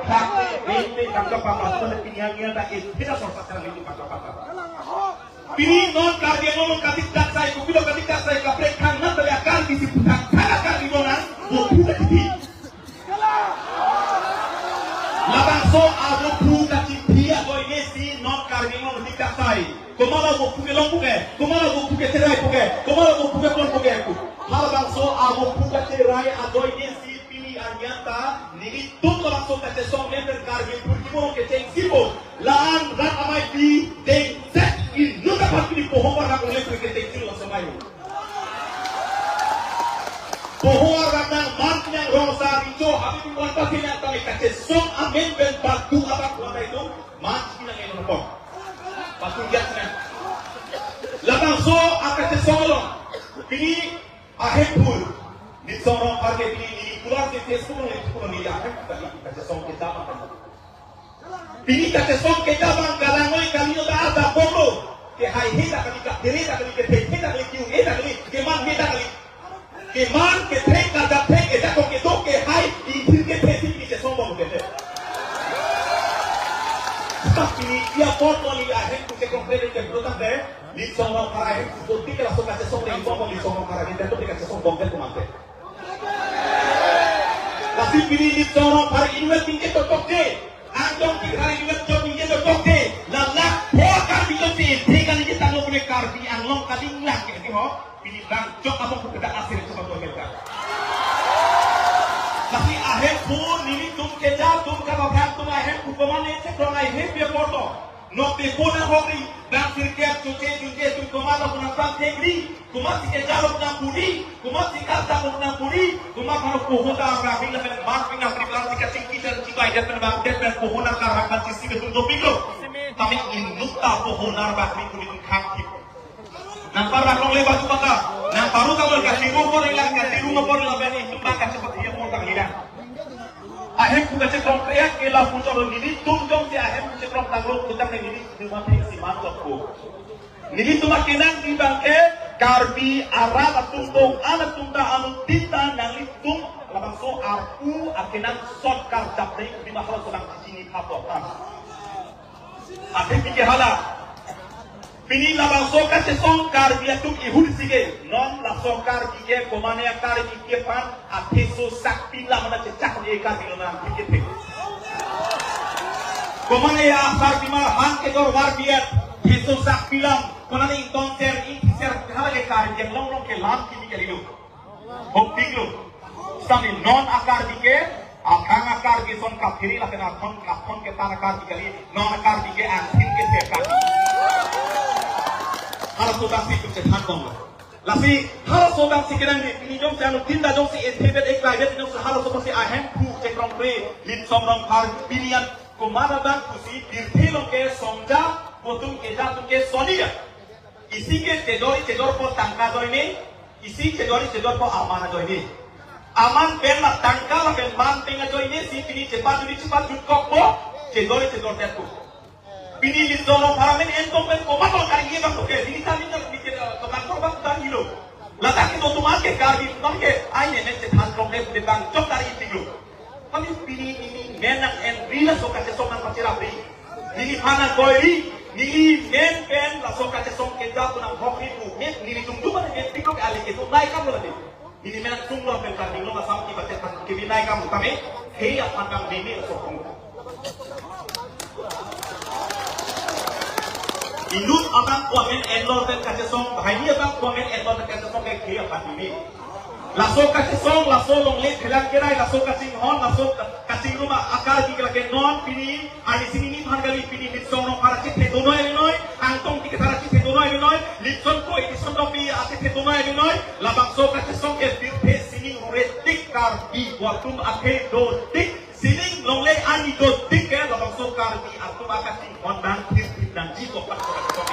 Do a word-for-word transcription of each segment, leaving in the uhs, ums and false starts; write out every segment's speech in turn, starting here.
Dak, ente kangkapata, pini hang ya dak, ente dak sorsa serang itu kangkapata. Pini non Karbi Anglong katik dak sai, kopilo katik dak sai, kaprek khang nat tali akar di si putang, khang akar di bonang, bo phu katik. Labangso abo phu katik phi ajoine si non Karbi Anglong katik dak sai. Komat abo phu kelong puke, komat abo phu kecherai puke, komat abo phu kepon puke. Halabangso abo phu kacherai ajoine si pini arni anta, nelitum labangso kachesong member Karbi Purkimo kecheng sipo. La-an rat amei pi dengset inut aphan pini poho arvak le kecheng silo samai. Poho arvak nang man nang rong sa richo, abi pun wan pasi nang tami kachesong amen pen batu abang kuat itu, man nang eno pon. Batu dia sana. Labangso akachesong along. Pini ahemphu, Litsong Rongphar ke pini neli pular ke Facebook neli pular neli ahemphu tadi kachesong kita makan. Pini kachesong kita bang kalangoi kali no ta ada bomlo. Ke haihe ta kali, kaphere ta kali, kethe ta kali, kiu-e ta kali, kemanme ta kali. Keman, kethe, kajathe, kejakong, kedo, kehai, ingthir kethe si pini chesong bom kethe. Tapi pini dia pot neli ahemphu chekong kredit ke bruta te. Litsong Rongphar ahemphu dotik ke laso kachesong le bom, Litsong Rongphar ahemphu dotik kachesong bom ke kumante. Lasi pini Litsong Rongphar inut tingke totok je. Anjong Tigraik inut jok tingke totok je. La la pho Karbi jok si ente kali je tanglo pune Karbi Anglong kali nglak ke ho. Pini bang jok abang phu kedak asir cuma dua meter. Lasi ahemphu nelitum keja atum kapaphrang atum ahemphu komane chekrong ai he pia porto. Nokte pona hokri, bang sirkep chuche chuche tum komat lo puna pang thekri, komat si keja lo puna puri, komat si karta lo puna puri, komat pano poho ta abra hing lapen man pina pri bang si kachingki dan chibai dan pen bang det pen poho na karhak ban chisi betul dopik lo. Tapi inut ta poho na bang hing kulit khang thip. Nang parvak longle batu bata. Nang paru kamar kachiru por ilang kachiru ma por ilang bani itu bang kachepat dia por tang ilang. Ahemphu kachekrong kriak ke la puchor nelitum jongsi ahemphu chekrong tanglo kutang neli cuma thek si man tokpo. Nelitum akenang di bangke Karbi arat atum dong an atum ta anu tinta nanglitum labangso arpu akenang sot karjap dei di mahal sedang di sini hapok kan. Ate pike hala. Pini labangso kachesong Karbi atum ihut sige. Non laso Karbi ke komane Karbi ke pan atheso sakpi lam na chechak ni Karbi lo nang pike pike. Komane ya Karbi mar han ke dor war biat theso sakpi lam. Komane ingtong ser ing ser hala ke Karbi yang long long ke lam kini ke lilu. Hoping lo. Sami non a-Karbi ke, akhang a-Karbi son kapiri lapen akhon, akhon ke tan a-Karbi kali, non a-Karbi ke angthin ke thek kali. Halaso abang si tum chethan tong lo. Lasi, halaso abang si kedang di, pini jongsi anu tinta jongsi ethebet ek laibet jongsi halaso abang si ahemphu chekrong kre, Litsong Rongphar, pini an, komat abang pusi, birthe long ke songja, botum keja tum ke soniya. Isi ke chejor-i chejorpo tangka ajoine, isi chejor-i chejorpo aman ajoine. Aman pen la tangka lapen man pen ajoine si pini chepat juri chepat jutkokpo, chejor-i chejor detpo. Pini Litsong Rongphar amen en tong pen komat lo kari ye bang toke, pini tani na pini ke, eh, komat lo bang tani lo. Ladak ke do tuman ke Karbi tuman ke, ai ne men chethan tong ke pini bang chok kari tinglo. Kami pini neli men nang en ri laso kachesong nang pachirap ri. Neli phan nang koi ri, neli men pen laso kachesong keja pu nang hok ri pu. Men neli tum tum men pen pik lo ke ali ke tu nai kam lo tadi. Neli men nang tum lo pen kan ding lo masam ki baca tan ke bi nai kam tame. Hei aphan nang meme laso kong. Inut abang ko amen en lo pen kachesong, bahai ni abang ko amen en lo pen kachesong ke hei aphan meme. Laso kachesong, laso longle thelang kerai, laso kachinghon, laso ka-, kachingrum a-, a-Karbi ke lake non pini, arnisi neli phan kali pini Litsong Rongphar chethe donoi avenoi, Angtong Tikittara chethe donoi avenoi, Litsong ko Edison Tokbi achethe donoi avenoi, labangso kachesong ke pirthe sining rure tik Karbi, bo atum athe dotik, sining longle ani dotik ke labangso Karbi atum akachinghon nang thir thir nangji ko pat ko pat ko.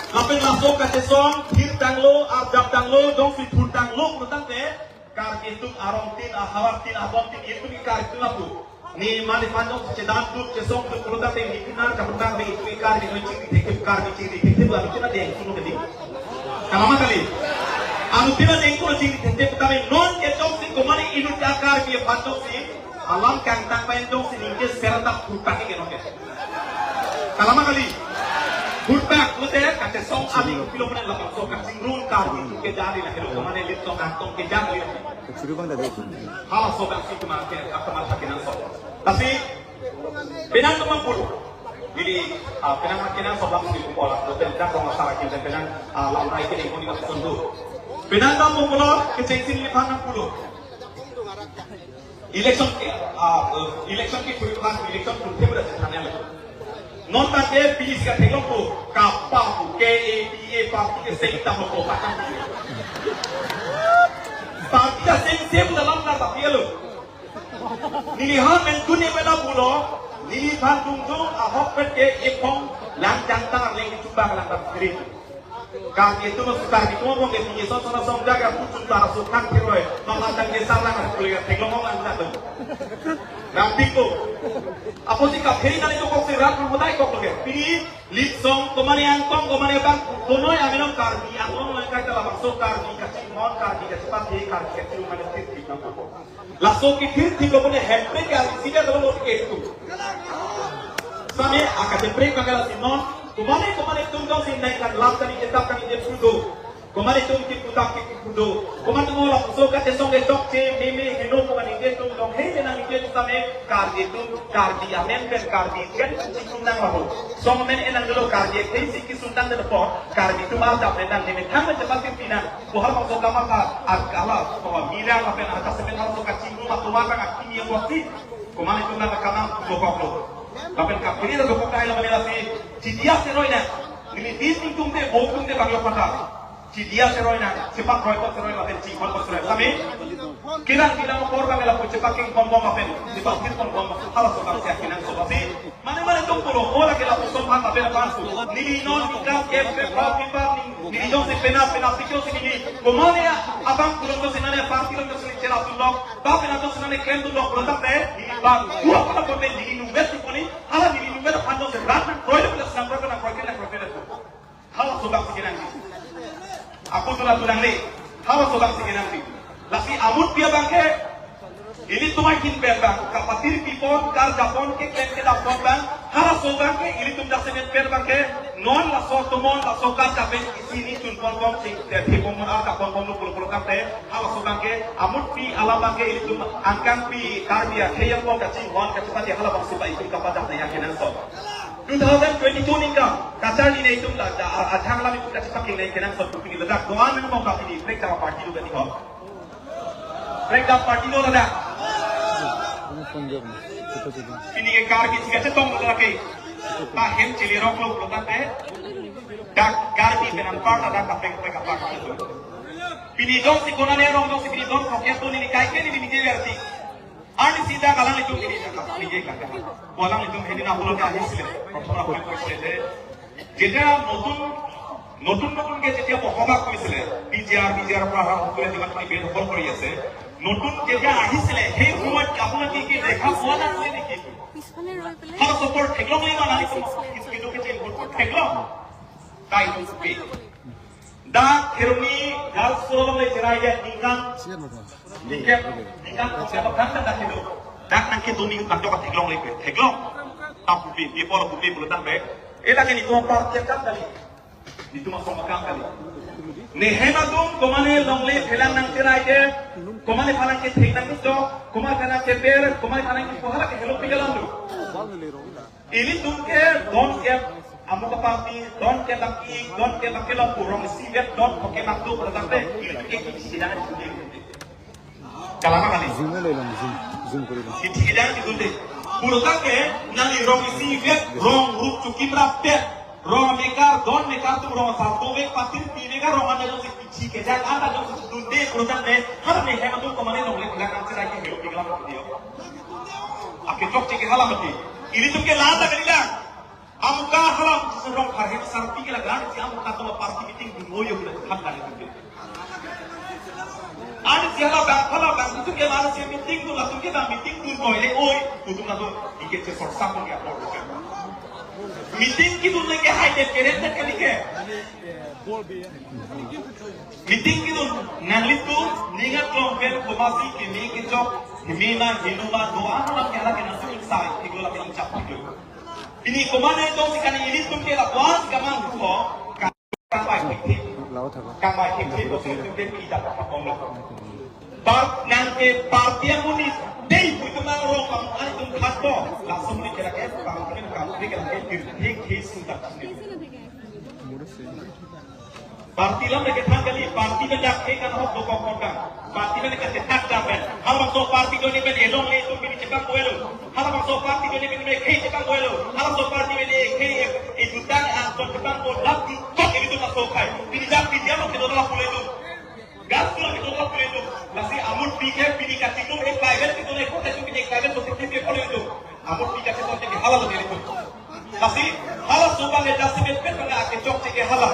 Lapen laso kachesong thir tanglo, arjap tanglo, jongsi thur tanglo, pulotangte Karbi atum arong tin, ahavar tin, abon tin, itum Karbi atum lapu. Ne mane panjong chedan dut chesong dut pulotangte ne pinar kaputang ne itum Karbi noi chingri thekthe, Karbi chingri thekthe, lalu china deng kuno kedi. Kalama kali. Anu tina dengkul chingri thekthe tame non ke jongsi komane inut ke a-Karbi aphan jongsi Alam kangtang pen jongsi ningje serta purta ke keno ke. Kalama kali. Purta lote kachesong aling pilo mene labangso kachingrum Karbi atum kejari la helo kemane Litsong Angtong kejari. Kachuru bang dade. Halaso bangsi kemane ke akam tha kenangso. Lasi penang teman pul. Jadi, ah, penang kenangso bangsi pul. Lote dak kong asara kita penang, ah, lam rai kini koni ka sondu. Penang teman pul kechengsin liphan nang pulo. Election ke, ah, eh, election ke puri pan election pun thebra channel. Non ta ke pini si katheklong ko kapa ko K A P A party ke seng ta ko patang. Party ta seng sem dalam na tapi lo. Neli han men tuni mena pulo, neliphan dungdung ahok pet ke epong lang jangtang leng chupa lang ta kiri. Karbi atum, Karbi atum bong ke pini son son song jaga putun para sukang kiroi. Mama tang ke sarang aku ya teglong ong ang satu. Rampiko. Apo si kapheri nani to kok si rat modai kok loke. Pini Litsong kemane Angtong kemane bang konoi aminom Karbi Anglong lang kai ta labangso Karbi kachinghon Karbi kachipat he Karbi kachirumane tit tit nang kok. Laso kithir thik lo pune hemprek ke isi dia kalau mau ke itu. Same aka hemprek bangala sinon. Kemane kemane atum jongsi nai kan lam kan iketap kan iketap pudo. Kemane atum kiputak kipudo. Kemane atum lapuso kachesong ketok che meme heno kemane iketap dong he menang iketap same Karbi atum Karbi amen pen Karbi kan chingrum nang laho. Song men enang dolo Karbi ke si kisung tang dolo po Karbi atum al dap menang ne methang mencepat pimpinan. Bohar bangso kamar ta, ar kala, bahwa mira lapen ata semen hal so kachingrum atoma ta kachingrum yang waktu. Kemana itu nang kamang bokok lo. Lapen kapiri lo bokok dai lapen lasi. Chidia seroi na. Neli din tingtung de, bokung de banglo pata. Chidia seroi na. Cepat roi kok seroi lapen cingkon kok seroi. Kami, kirang kirang por bang lapu cepat king bom bom lapen. Cepat king bom bom. Hal so bang siap kinang so basi. Mane mane atum puro, ora ke lapuson phan, tapi lapan su. Neli non, neli kas, ke, ke, pa, pi, pa, ni, neli jongsi pena, pena, pikir si neli. Kemane ya, abang puro jongsi nane, parti jongsi neli chela tulok, ba pena jongsi nane klem tulok, puro tak te, neli bang, dua pena pun neli numet tu poni, hala neli numet phan jongsi rat nang, roi pena senang, roi pena, roi pena, roi pena. Halaso bangsi kenangji. Aku tulang-tulang le. Halaso bangsi kenangji. Lasi amut pia bangke. Ilitum ahin pen bang. Kapatir pipon, kar japon, keklem kedapon bang. Halaso bangke. Ilitum jasemet pen bangke. Non laso tomon, laso kar japen isi ni chun pon pon sing. Te pipon mon ar japon pon pon pon pon te. Halaso bangke. Amut pi alam bangke. Ilitum angkang pi kar dia. Kheyang pon kachinghon kachipati hala bangsi pa itum kapadak na yakin so. Two thousand twenty-two ningkan, kacharli nai itum ta, ta, a-, ajang lam itum kachipaking nai kenangso pu pini ladak doan nang mong ka pini, break down party lo tadi ho. Break down party lo ladak. Pini ke Karbi si kachetong lo ladak ke. Ta hem chili rok lo lo tangte. Dak Karbi penang par ladak kapeng kapeng kapeng. Pini dong si kona ne rong dong si pini dong kok ya tu ni kai ke ni pini ke versi. Ani sida kalang itum ini, ini je kan. Kalang itum ini na pulang ke ahisle. Prothom prothom koisile. Jetia notun, notun notun ke jetia bohobak koisile. B J R, B J R pra ha koisile jiman mai bed hobor kori ase. Notun jetia ahisile. He huat apuna ki ki dekha hua na koi neki. Hal support theklong le mana itum. Kitu kitu ke chen support theklong. Tai itum supi. Dak Kheroni Girls School along le cherai ya ningkan. Ningkan, ningkan kok ya bang dak kedo. Dak nang kedo ning dak jok theklong le pe. Theklong. Tam pupi, di polo pupi pulo tang pe. Eh dak ini tuh party kam kali. Itu masuk makam kali. Nehem atum kemane longle phelang nangcherai ke. Kemane phalang kethek nangtok. Kemane phalang keber. Kemane phalang kepohala ke helo pigalam tu. Ilitum ke don ke amuk party, don ke baki, don ke baki lo kurang isi vet don ke bak tu bertangte ilitum ke isi dan isi. Kalama kali. Zoom le lang, zoom, zoom kori lang. Isi dan isi. Puro tak ke nang rong isi vet rong rup chukim rapet. Rong mekar, don mekar tu rong satu vek patir pi vek rong anda jongsi pichi ke jang anda jongsi dunde puro tak ke. Har nehem atum kemane longle phelang nangcherai ke helo pigalam video. Ake chok chike hala mati. Ilitum ke lata kali lang. Amuka hala mati serong parhe sarpi ke lang si amuka toma party meeting dun oyo kena ham kali tum ke. Ani si hala bang hala bang tum ke mana si meeting dun latum ke bang meeting dun noi le oi. Tutum latum ike che sorsa pun ya por. Meeting kedun lake hai det keren det kali ke. Meeting kedun nanglitum ning aklong pen komatsi keme kechok, heme ma henu ma do-an ma ke hala ke nangtum sai thiklo lapen ingchap thiklo. Pini komat ne tong si kani ilitum ke lapuan si kamang ko. Kangbai thekthek. Kangbai thekthek ko sungtum ke pida kapong lo. Par nang ke party amonit dei pu itum nang rong pang ani tum khat ko. Langsung ni kira ke party ni kam ni kira ke thek thek sungta. Party lam lake thang kali, party pen dak ke kan hok dokok kodang. Party pen ke thek thak dak pen. Halabangso party do ni pen elong le itum pini chepang ko elo. Halabangso party do ni pen me khei chepang ko elo. Halabangso party pen e khei e jutang angkon chepang ko dak di kok ini tu masuk kai. Pini dak pini dia mau kita tolak pula itu. Gas pula kita tolak pula itu. Lasi amut pikir pini kachinung ek private itu naik kota itu pini ek private positif dia pula itu. Amut pikir kita cek hala tu itu. Lasi hala subang ya dasi met pet mana ake chok cek hala.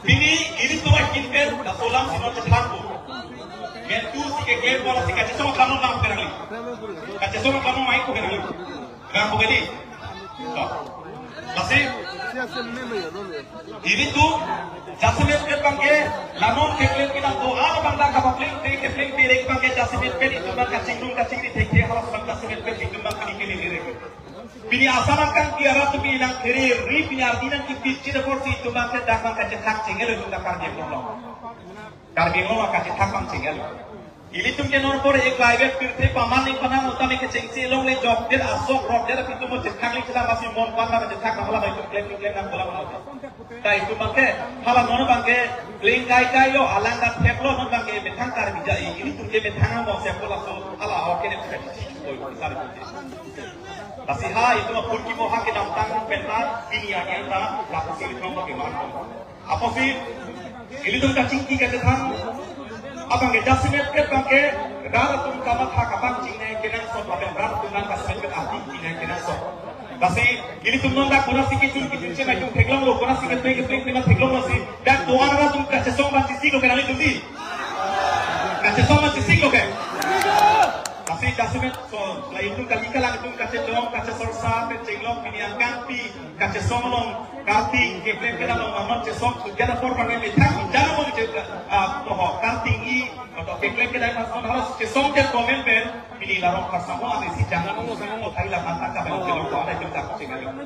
Pini ini tu mai kin pen da solam sino cek thanku. Mentu si ke game bola si kachisong kamu nang kenali. Kachisong kamu main ku kenali. Nang ku kedi. Lasi ini tu jasemet pet bangke lanon keklem kita doa bang dak kapapling te kepleng pirek bangke jasemet pet itu bang kachingnung kachingri thekthek hala bang jasemet pet itu bang kali kali direk. Pini asal angkang tiara tu pini nang kiri ri pini arti nang kipit cina porsi itu bangke dak bang kacethak chengel itu dak Karbi Anglong. Karbi Anglong kacethak bang chengel. Ilitum ke non por ek private pirthe paman ning panang utam ke chengsi long le jok der asok rok der apitum mo chethak le chila masi mon pan na chethak na hala bai tum klem klem na bola mo. Ta itum bangke hala non bangke kleng kai kai yo alang dan thek lo non bangke methang Karbi jai ilitum ke methang mo se bola so hala ok ke ne ka chi ko sar. Lasi ha itum apun ki mo ha ke dam tang pen ta pini agen ta lapu si itum ke man. Apotsi ilitum kachingki kachethan abangke jasemet pet bangke rat atum kamatha kapang chingnai kenangsot lapen rat atum nang jasemet pet ati chingnai kenangsot. Lasi ilitum non dak konatsi kechun kechun chemai tum theklong lo konatsi kepleng kepleng tema theklong lo si dak doan rat atum kachesong ban chisik lo ke nanglitum di. Kachesong ban chisik lo ke. Lasi jasemet so la itum kali kalang itum kachejong kachesorsa pen chenglok pini angkang pi kachesong along karting kepleng kedam along mamat chesong tu jana por pang methang jana por che ah toho karting i atau kepleng kedam mas non harus chesong ke komen pen pini larong pasamo ane si jana mo sango mo thai la mata ka pen chelong ko ada jumpa chengal.